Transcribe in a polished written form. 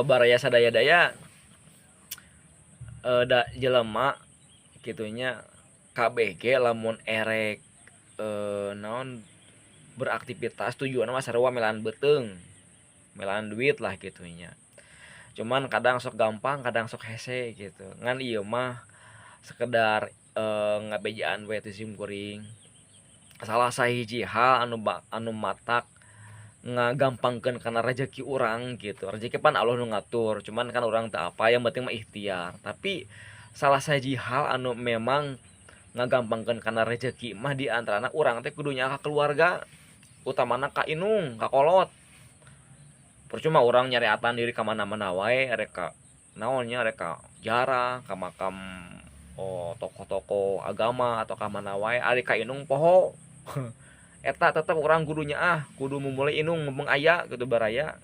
Baraya sadaya-daya, da jelema kitu nya, kabeh ge lamun erek naon, beraktivitas tujuanna mah sarua, melaan beuteung, melaan duit lah kitu nya. Cuman kadang sok gampang, kadang sok hese gitu. Ngan ieu mah sekedar ngabejaan we ti sim kuring. Salah sahiji hal anu matak ngagampangkeun kana rejeki urang gitu. Rejeki pan Allah nu ngatur, cuman kan urang teu apa, yang penting mah ikhtiar. Tapi salah sahiji hal anu memang ngagampangkeun kana rejeki mah di antarana urang teh kudu nyaah ka keluarga, utamana ka indung, ka kolot. Percuma urang nyareatan diri ka mana-mana wae, rek ka naon nya, rek ka ziarah, ka makam, oh, tokoh-tokoh agama atau ka mana wae, ari ka indung poho. Eta tetep urang kudu nyaah, kudu memulai indung mumpung aya gitu, baraya.